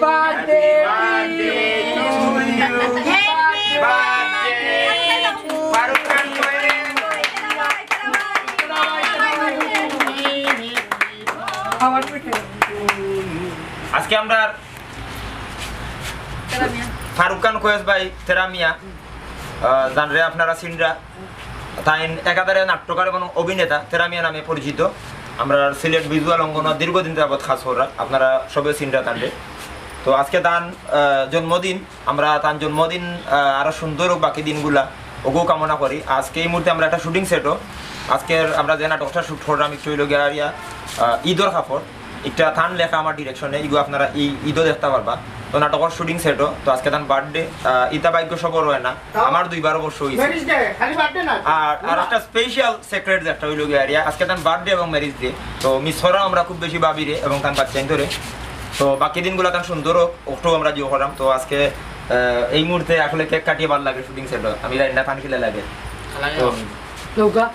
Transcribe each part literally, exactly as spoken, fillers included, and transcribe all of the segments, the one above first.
Birthday to you. Birthday. Faruk খান কই? আজকে আমরা ফারুক খান কয়েস ভাই তেরা মিয়া, আহ, জানরে আপনারা চিনরা, তাইন একাধারে নাট্যকার এবং অভিনেতা, তেরা মিয়া নামে পরিচিত। আমরা সিলেট ভিজুয়াল অঙ্গন দীর্ঘদিন যাবত কাজ করা, আপনারা সবে চিনরা তানরে। তো আজকে তান, আহ, জন্মদিন, আমরা তান জন্মদিন, আহ, আরো সুন্দর হোক বাকি দিনগুলা, ওগো কামনা করি। আজকে এই মুহূর্তে আমরা একটা শুটিং সেটও, আজকের আমরা যে নাটকটা শুট করলাম একটু হইল গিয়া আরিয়া, আহ, ঈদর কাপড়, একটা তান লেখা আমার ডিরেকশনে, ইগো আপনারা এই ঈদও দেখতে পারবা। তো নাটকর শুটিং সেটও, তো আজকে তান বার্থডে, ইতা ভাগ্য সবর হয় না, আমার দুইবার অবশ্য হইছে। ম্যারেজ ডে, খালি বার্থডে না। আর, আর একটা স্পেশাল সিক্রেট একটা হইল গিয়া আরিয়া, আজকে তান বার্থডে এবং ম্যারেজ ডে, তো মিস করা আমরা খুব বেশি ভাবিরে এবং তান বাচ্চাইন ধরে। তো বাকি দিনগুলা তান সুন্দর হোক, ওটাও আমরা জিও করাম। তো আজকে, আহ, এই মুহূর্তে আসলে কেক কাটিয়ে ভালো লাগে শুটিং সেটও, আমি জানি না তান কিলা লাগে। তো লৌকা।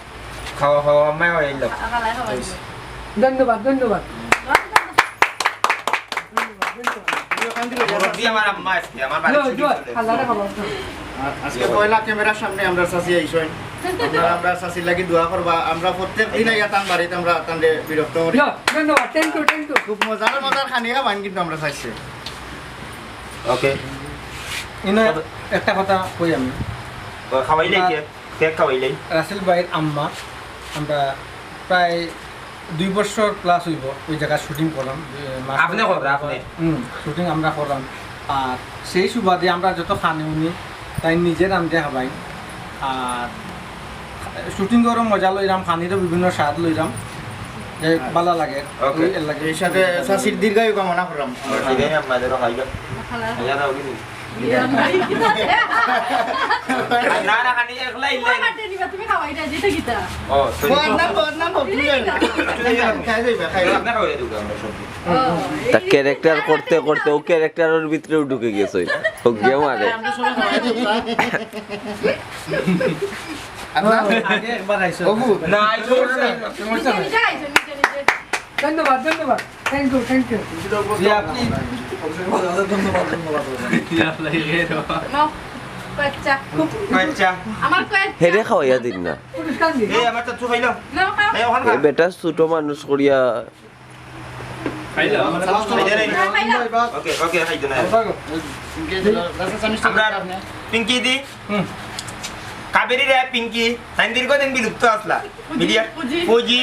খাওয়া, খাওয়া, আম্মায় হয়ে এলো। ধন্যবাদ, ধন্যবাদ। মুরব্বি আমার আম্মা আজকে, আমার বাড়ির লো, শুটিং জোয়ান, চলে। আল্লাহরে খবর। আর আজকে পয়লা ক্যামেরার সামনে আমরা চাচি আইসইন। আপনারা আমরা চাচির লাগি দোয়া করবা। আমরা প্রত্যেক দিন আইয়া তান বাড়িতে আমরা তানরে বিরক্ত করি। লো, ধন্যবাদ, thank you, thank you। খুব মজার মজার খানি খাবাইন কিন্তু আমরা চাইছি। ওকে। ইনো একটা কথা কই আমি। ও, খাওয়াইলে আমরা কেক? কেক খাওয়াইলেই। রাসেল ভাইর আম্মা, আমরা প্রায় দুই বছর প্লাস হইব ওই জায়গা শুটিং করলাম। এ, মাস আপনি করলেন, আপনি? হুম, শুটিং আমরা করলাম। আর সেই সুবাদে আমরা যত খানি উনি তাই নিজে রান্ধে খাবাই। আর শুটিং করো মজা লইলাম, খানিরও বিভিন্ন স্বাদ লইলাম, যে ভালো লাগে। ওকে। ওই লাগে। এই সাথে চাচির দীর্ঘায়ু কামনা করলাম। সেটাই আপনাদেরও খাইলাম। খাইয়া দাও কিন্তু। না, না, খালি একলা ইল্লাই। তুমি খাওয়াই না, যেটা কিতা? ও, sorry। বদনাম, বদনাম, বদনাম। খাই যাইবা, খাই যাইবা। আপনার হয়ে দেবো আমরা সব। তা ক্যারেক্টার করতে করতে ও ক্যারেক্টারের ভিতরেও ঢুকে গেছে। ও গেম আরে। আমরা সবাই খাওয়াই দিতাম। আগে একবার আইসো। অবু। না, আইসো না। সমস্যা নাই। ধন্যবাদ, ধন্যবাদ। Thank you, thank you। জি, আপনি নাও, কয়েকটা। কয়েকটা। আমার কয়েকটা। হেরে খাওয়াইয়া দিন না। পুরস্কার দিন। এই, আমার চাচু খাইলো। নাও, খাও। এই, ওখানে এ খা। বেটা ছোট মানুষ করিয়া। খাইলো। খাইলো। ওকে, ওকে, খাইতো না। আমরা পিঙ্কি দি। হুম। কাবেরী রায় পিঙ্কি, তাই দীর্ঘদিন বিলুপ্ত আসলা। মিডিয়া। ফুজি। ফুজি।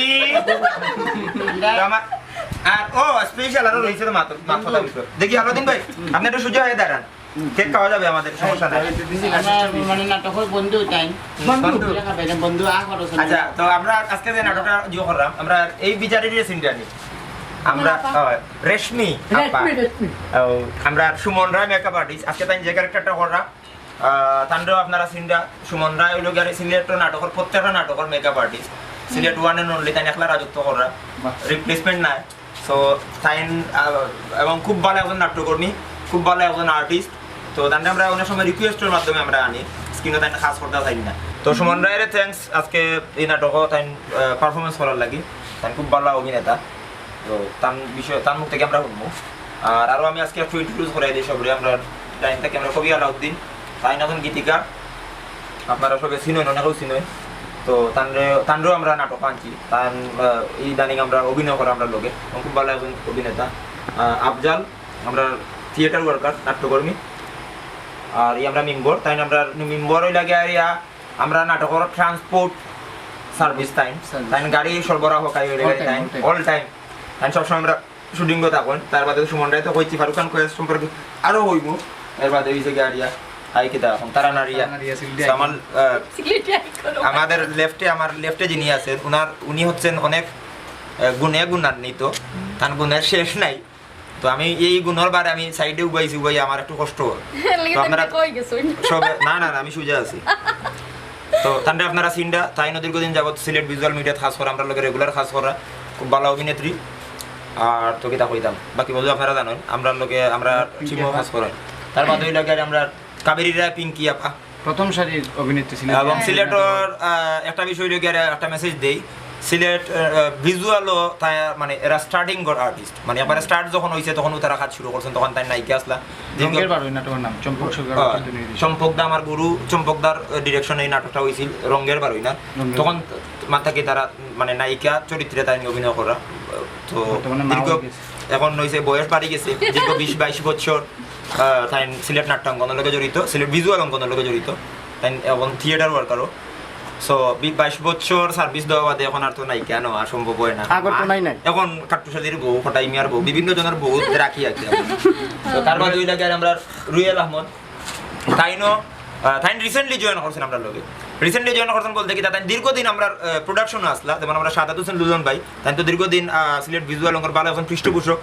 আমার, আর, ও, স্পেশাল আরো রয়েছে তো মাত্র, মাত্র। দেখি, আলাউদ্দিন ভাই, আপনি একটু সোজা হয়ে দাঁড়ান। কেক খাওয়া যাবে আমাদের, সমস্যা নাই। আমার মানে নাটকর বন্ধু তাই। বন্ধু। বন্ধু। বন্ধু, আ করো, শোনো। আচ্ছা, তো আমরা আজকে যে নাটকটা ইয়ে করলাম, আমরা এই বিচারের যে সিনটা নিয়ে, আমরা, আহ, রেশমি আপা। রেশমি, রেশমি। ও, আমরা সুমন রায় মেকআপ আর্টিস্ট, আজকে তাই যে ক্যারেক্টারটা করলাম, আহ, তানরেও আপনারা চিনরা, সুমন রায় হইল গিয়া সিলেট নাটকর, প্রত্যেকটা নাটকর makeup artist. Sylhet one and only, তাই একলা রাজত্ব করা, বাহ। রিপ্লেসমেন্ট নাই। So, তাইন, আহ, এবং খুব ভালো একজন নাট্যকর্মী, খুব ভালো একজন আর্টিস্ট। তো তানরে আমরা অনেক সময় রিকোয়েস্টের মাধ্যমে আমরা আনি, স্ক্রিনে তাই কাজ করতে চাই না। তো সুমন রায়ের থ্যাঙ্কস আজকে এই নাটকও তাই, আহ, পারফরমেন্স করার লাগি, তাই খুব ভালো অভিনেতা। তো তার বিষয়ে, তার মুখ থেকে আমরা শুনবো। আর আরো আমি আজকে একটু ইন্ট্রোডিউস করাই দিই সবরে। আমরা ডাইন থেকে আমরা কবি আলাউদ্দিন, তাই এখন গীতিকার, আপনারা সবে চিনইন, অনেকেও চিনইন। তো তানরে, তানরেও আমরা নাটক আনছি, তান, আহ, ইদানিং আমরা অভিনয় করে আমরা লগে, এবং খুব ভালো একজন অভিনেতা। আহ, আফজাল, আমরা থিয়েটার ওয়ার্কার, নাট্যকর্মী। আর এই আমরা মেম্বার, তাই আমরা মেম্বার ওই লাগে আর ইয়া, আমরা নাটকর ট্রান্সপোর্ট সার্ভিস তাই, সার্ভিস। তাই গাড়ি সরবরাহ কাই হইলে all time, তাই all time। All time। তাই সবসময় আমরা শুটিং করতে এখন, তার বাদে সুমন রায় তো কইছি, ফারুক খান কয়েস সম্পর্কে আরো হইব, এর বাদে হইছে গিয়া আরিয়া, আই কিতা এখন, তারা নারিয়া। তারা নারিয়া, সিলেটি তো আমার, আহ, সিলেটি আইকন। আমাদের লেফটে, আমার লেফটে যিনি আছেন, উনার, উনি হচ্ছেন অনেক, আহ, গুণে গুণান্বিত, তার গুণের শেষ নাই। তো আমি এই গুণর বারে আমি সাইডে উবাইছি, উবাই আমার একটু কষ্ট হয়। এর লাগি তো তো আপনারা কই গেছো? সবে, না, না, না, আমি সুজা আছি। তো তানরে আপনারা চিনরা, তাইন দীর্ঘদিন যাবত সিলেট ভিজুয়াল মিডিয়াত কাজ করা, আমরা লগে রেগুলার কাজ করা, খুব ভালো অভিনেত্রী। আর তো কিতা কইতাম, বাকি বলতে আপনারা জানেন, আমরা লগে, আমরা টিমও কাজ করার। তার বাদে ওই লগে আমরা কাবেরী রায়, পিঙ্কি আপা। প্রথম সারির অভিনেত্রী ছিলেন। এবং সিলেটর, আহ, একটা বিষয় লগে আর একটা মেসেজ দেই, সিলেট ভিজুয়ালও তাই, মানে, এরা স্টার্টিং গর আর্টিস্ট, মানে, একবারে স্টার্ট যখন হইছে তখনও তারা কাজ শুরু করছেন, তখন তাই নায়িকা আসলা। দীর্ঘ- রঙের বারোই নাটকের নাম, চম্পক সরকার আহ, কিন্তু নিয়ে দিয়েছে। চম্পকদা আমার গুরু, চম্পকদার ডিরেকশনে এই নাটকটা হয়েছিল রঙের বারোই না। রঙের তখন মাথা কি তারা, মানে, নায়িকা চরিত্রে তাই অভিনয় করা। তো বর্তমানে মা দীর্ঘ হয়ে গেছে। এখন হয়েছে, বয়স বাড়ি গেছে, দীর্ঘ বিশ বাইশ বছর আহ, তাই সিলেট নাট্যাঙ্গনের লগে জড়িত, সিলেট ভিজুয়াল অঙ্কনের লগে জড়িত। তাই এখন থিয়েটার ওয়ার্কারও। সো, বাইশ বছর সার্ভিস দেওয়া বাদে এখন আর তো নায়িকা নেওয়া সম্ভব হয় না। আগর তো নাই নাই। এখন কাট্টুশালির বউ, কটাই মিয়ার বউ, বিভিন্ন জনের বউ রাখি আর কি আমরা। তো তার বাদে ওই লাগে আর আমরা রুয়েল আহমদ, তাইনও, আহ, তাইন রিসেন্টলি জয়েন করছেন আমরা লগে। রিসেন্টলি জয়েন করছেন বলতে কি, তাই দীর্ঘদিন আমরা প্রোডাকশনে আসলা, যেমন আমরা সাদাত হোসেন লুলন ভাই, তাই তো দীর্ঘদিন আহ, সিলেট ভিজুয়াল অঙ্কর ভালো এখন পৃষ্ঠপোষক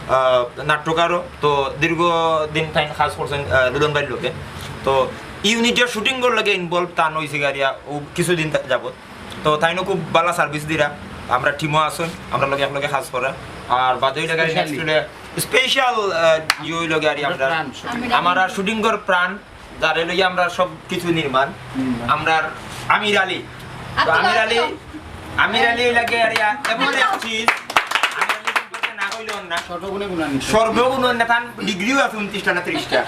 আহ, নাট্যকারও। তো দীর্ঘদিন তাই কাজ করছেন আহ, লুলন ভাইর লগে। তো ইউনিটের শুটিং করার লগে ইনভলভ তান হয়েছে গাড়িয়া ও কিছুদিন তা- যাবত। তো তাইনও খুব ভালো সার্ভিস দিরা। আমরা টিমও আছেন, আমরা লগে একলগে কাজ করা। আর বাদে ওই জায়গায় Specially। নেক্সট স্পেশাল ইয়ে ওই লগে আর আমরা প্রাণ। আমার আর শুটিং কর প্রাণ, যারে লইয়া আমরা সব কিছু নির্মাণ। নির্মাণ। আমরা আমির আলী, তো আমির আলী, আমির আলী লাগে আর ইয়া এমন এক চিজ, আমির আলী সম্পর্কে না কইলে অন্য না। সর্বগুণে গুণান্বিত। সর্বগুণ অন্য, তার ডিগ্রিও আছে উনত্রিশটা না ত্রিশটা।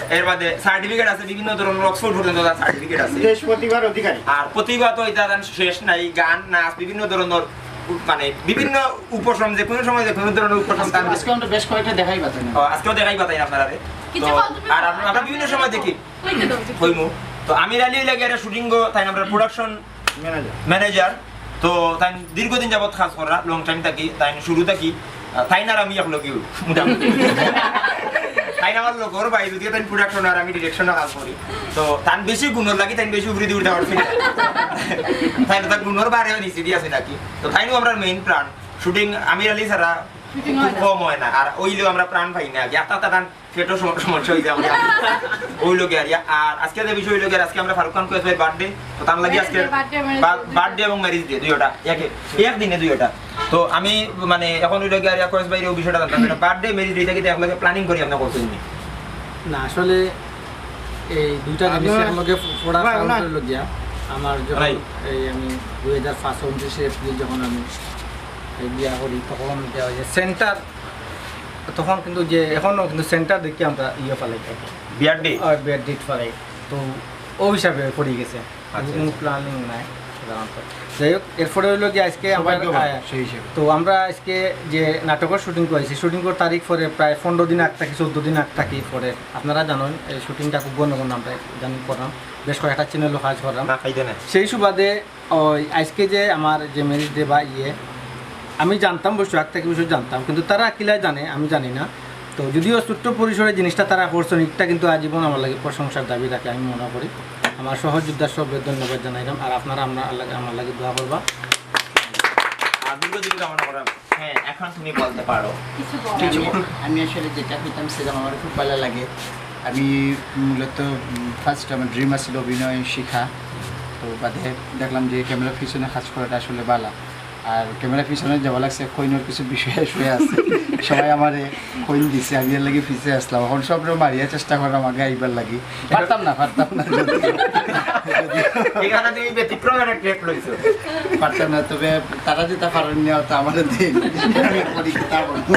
এর বাদে সার্টিফিকেট আছে, বিভিন্ন ধরনের অক্সফোর্ড পর্যন্ত তার সার্টিফিকেট আছে। দেশ প্রতিভার অধিকারী। আর প্রতিভা তো এটা তার শেষ নাই, গান, নাচ, বিভিন্ন ধরনের, মানে, বিভিন্ন উপশম, যে কোনো সময় যে কোনো ধরনের উপশম তার আজকে আমরা বেশ কয়েকটা দেখাই পাচ্ছি না। ও, আজকেও দেখাই পাতাই আপনারা। কিছু তো, কল্পনা আর আমরা, আমরা বিভিন্ন সময় দেখি। কইতে দাও, যে কইমু। তো আমির আলী লাগে একটা শুটিং গো, তাই আমরা প্রোডাকশন ম্যানেজার। ম্যানেজার। তো তাই দীর্ঘদিন যাবত কাজ করা, লং টাইম থাকি, তাই শুরু থাকি, আহ, তাই না আর আমি এক লগেও মোটামুটি। তাই না আমার লগর ভাই, যদি তাই প্রোডাকশন আর আমি ডিরেকশনে কাজ করি। তো তাই বেশি গুণর লাগি, তাই বেশি উপরে দিয়ে উঠতে পারছি না। তাই তার গুণর বারেও নিচে দিয়ে আছে নাকি। তো তাইনও আমরা মেইন প্রাণ, শুটিং আমির আলী ছাড়া শুটিং খুব হয় না। কম হয় না। আর ওইলেও আমরা প্রাণ পাই না, একটা তার পেটও সম-, সমস্যা হইতে আমাদের। ওই লোকে আর ইয়া। আর আজকে যে বিষয় হইলো গিয়া, আজকে আমরা ফারুক খান কয়েস ভাইর বার্থডে, তো তার লাগি আজকে বার্থডে, ম্যারেজ ডে। বার্থডে এবং ম্যারেজ ডে দুইটা একে, এক দিনে দুইটা। তো আমি মানে এখন হইলো গিয়া আর ইয়া কয়েস ভাইর ওই বিষয়টা জানতাম, এটা বার্থডে ম্যারেজ ডে, এটা কিন্তু একলগে প্ল্যানিং করি আপনার করছেন নি? না, আসলে এই দুইটা জিনিস আমরা- একলগে পড়া ভাই, কারণ ভাই। হইলো গিয়া, আমার যখন ভাই। এই আমি দুই হাজার পাঁচ উনত্রিশে এপ্রিল যখন আমি এই বিয়া করি, তখন দেওয়া যায় সেন্টার, তখন কিন্তু যে এখনো কিন্তু সেন্টার দেখি আমরা ইয়ে ফালাই থাকি, বিয়ার ডে? আর বিয়ার ডেট ফালাই। তো ওই হিসাবে পড়ি গেছে, আচ্ছা, কোনো আচ্ছা। প্ল্যানিং নাই সাধারণত। যাই হোক, এরপরে হইলো কি আজকে আমরা সৌভাগ্যবান আহ, সেই হিসেবে। তো আমরা আজকে যে নাটকের শুটিং করেছি, শুটিং করার তারিখ পরে প্রায় পনেরো দিন আগ থাকি, চোদ্দ দিন আগ থাকি পরে। আপনারা জানেন এই শুটিংটা খুব ঘন ঘন আমরা জানি করলাম, বেশ কয়েকটা চ্যানেলও কাজ করলাম। না, খাইতে না। সেই সুবাদে ওই আজকে যে আমার যে ম্যারেজ ডে বা ইয়ে, আমি জানতাম, অবশ্য আগ থাকি বিষয় জানতাম, কিন্তু তারা কিলা জানে আমি জানি না। তো যদিও ছোট্ট পরিসরে জিনিসটা তারা করছেন, এটা কিন্তু আজীবন আমার লাগি প্রশংসার দাবি রাখে, আমি মনে করি। আমার সহযোদ্ধার সবরে ধন্যবাদ জানাইলাম, আর আপনারা আমরা আল্লাহ আমার লাগি দোয়া করবা। আর দীর্ঘজীবী কামনা করা। হ্যাঁ, এখন তুমি বলতে পারো। কিছু বল। আমি আমি আসলে যেটা করতাম সেটা আমার খুব ভালো লাগে। আমি মূলত ফার্স্ট আমার ড্রিম আছিল অভিনয় শিখা, তো বাদে দেখলাম যে ক্যামেরার পিছনে কাজ করাটা আসলে ভালো। আর ক্যামেরার পিছনে যাওয়া লাগছে, কইনর কিছু বিষয় শুয়ে আছে, সবাই আমারে কইন দিছে, আমি এর লাগি পিছে আসলাম। এখন সব মারিয়া চেষ্টা করলাম আগে আইবার লাগি, পারতাম না, পারতাম না। এখানে তুমি ব্যতিক্রম একটা ট্র্যাক লইছো। পারতাম না, তবে তারা যেটা পারেন না, ওটা আমাদের দিন। আমি করি কি তা বলবো।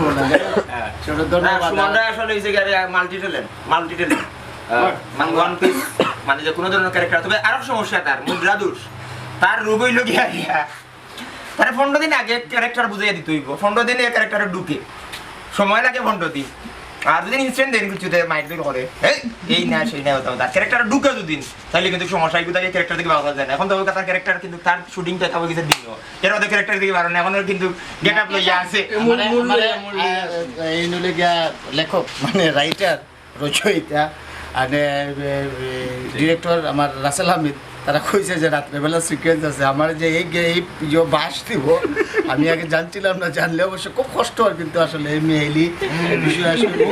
বলা যায়। হ্যাঁ। ছোট না, ধন্যবাদ। সুমন রায় আসলে হইছে গিয়ে মাল্টি ট্যালেন্ট, মাল্টি ট্যালেন্ট। মানে ওয়ান পিস, মানে যে কোনো ধরনের ক্যারেক্টার। তবে আরো সমস্যা তার, মুদ্রা দোষ। তার রোগ হইল গিয়া গিয়া। তারে পনেরো দিন আগে ক্যারেক্টার বুঝাইয়া দিতে হইব। পনেরো দিনে ক্যারেক্টারে ঢুকে। সময় লাগে পনেরো দিন। আর যদি ইনস্ট্যান্ট দেন কিছুতে মাইক দূর করে, "এই, এই না, সেই না", হতাম। তার ক্যারেক্টারে ঢুকে দুদিন, তাহলে কিন্তু সমস্যা, এই কোথায় ক্যারেক্টার থেকে বাধা যায় না। এখন তো তার ক্যারেক্টার কিন্তু তার শুটিং দেখা হয়ে গেছে দিনও। এর মধ্যে ক্যারেক্টার থেকে বারো না, এখন কিন্তু গেট আপ লইয়া আছে। মানে, মানে, আহ, এই নইলে গিয়া লেখক, মানে রাইটার, রচয়িতা, মানে, এ, এ, ডিরেক্টর আমার রাসেল হামিদ, তারা কইছে যে রাত্রেবেলা সিকোয়েন্স আছে, আমার যে এই গে-, এই ইয়ো বাস দিব, আমি আগে জানছিলাম না, জানলে অবশ্য খুব কষ্ট হয়, কিন্তু আসলে এই মেহেলি এই বিষয়ে আসলে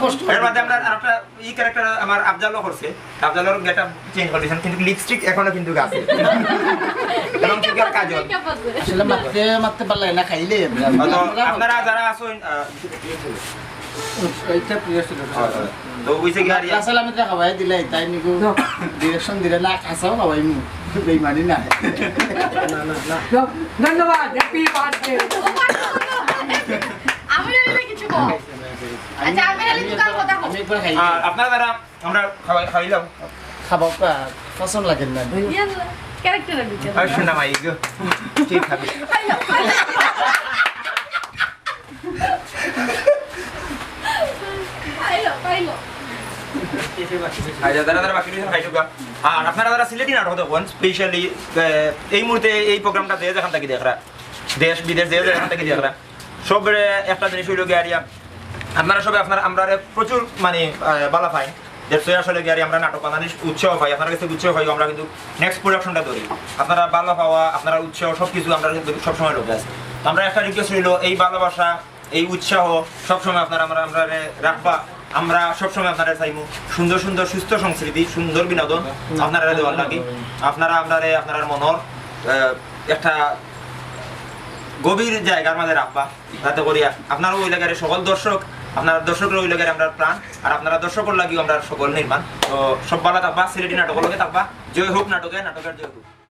কষ্ট হয়। এর মধ্যে আমরা আরেকটা ই ক্যারেক্টার আমার আফজালও করছে, আফজালর গেট আপ চেঞ্জ করেছেন, কিন্তু লিপস্টিক এখনো কিন্তু আছে। এবং চোখের কাজল। আসলে মারতে মারতে পারলে না খাইলে আমরা। তো আপনারা যারা আছেন, আহ, এইটা প্রিয় ছিল। তো বুঝছে কি আর ইয়া? রাসেল আহমেদরে খাওয়াই দিলাই, তাই নিকু direction দিলে না, খাসাও খাওয়াইমু, বেইমানি না। না, না, না। ধন্যবাদ, হ্যাপি বার্থডে। আমি জানি না কিছু কম। আচ্ছা, আমি জানি দোকান কথা কম। আমি একবার খাই। আর আপনারা যারা আমরা খাওয়াই, খাওয়াইলাম। খাবার পা-, পছন্দ লাগে না। ইয়াল্লা, ক্যারেক্টারের ভিতরে। আর শোনা মাই গো। ঠিক আছে। খাইলো, খাইলো। খাইলো, খাইলো। আচ্ছা, যারা যারা বাকি রয়েছেন, খাইটুকা। আর আপনারা যারা সিলেটি নাটক দেখবেন, specially, আহ, এই মুহূর্তে এই প্রোগ্রামটা যে যেখান থেকে দেখরা, দেশ বিদেশ যে যেখান থেকে দেখরা, সবরে একটা জিনিস হইল গিয়া, আপনারা সবে আপনারা আমরারে প্রচুর মানে, আহ, বালা পাই। That's why আসলে গিয়া আমরা নাটক বানানির উৎসাহ পাই, আপনার কাছে উৎসাহ পাই, আমরা কিন্তু নেক্সট প্রোডাকশনটা ধরি। আপনারা বালা পাওয়া, আপনারা উৎসাহ সব কিছু আমরা কিন্তু সবসময় লোকে আছে। তো আমরা একটা রিকোয়েস্ট রইল, এই ভালোবাসা, এই উৎসাহ সবসময় আপনারা আমরা, আমরারে রাখবা। আমরা সবসময় আপনারা চাইমু সুন্দর সুন্দর সুস্থ সংস্কৃতি, সুন্দর বিনোদন আপনারা দেওয়ার লাগি। আপনারা আমরারে আপনারা মনর, আহ, একটা গভীর জায়গার মাঝে রাখবা, যাতে করিয়া আপনারা ওই লাগারে সকল দর্শক, আপনারা দর্শকরা ওই লাগারে আমরা প্রাণ, আর আপনারা দর্শকর লাগিও আমরা সকল নির্মাণ। তো সব ভালো থাকবা, সিলেটি নাটকের লগে থাকবা। জয় হোক নাটকে, নাটকের জয় হোক।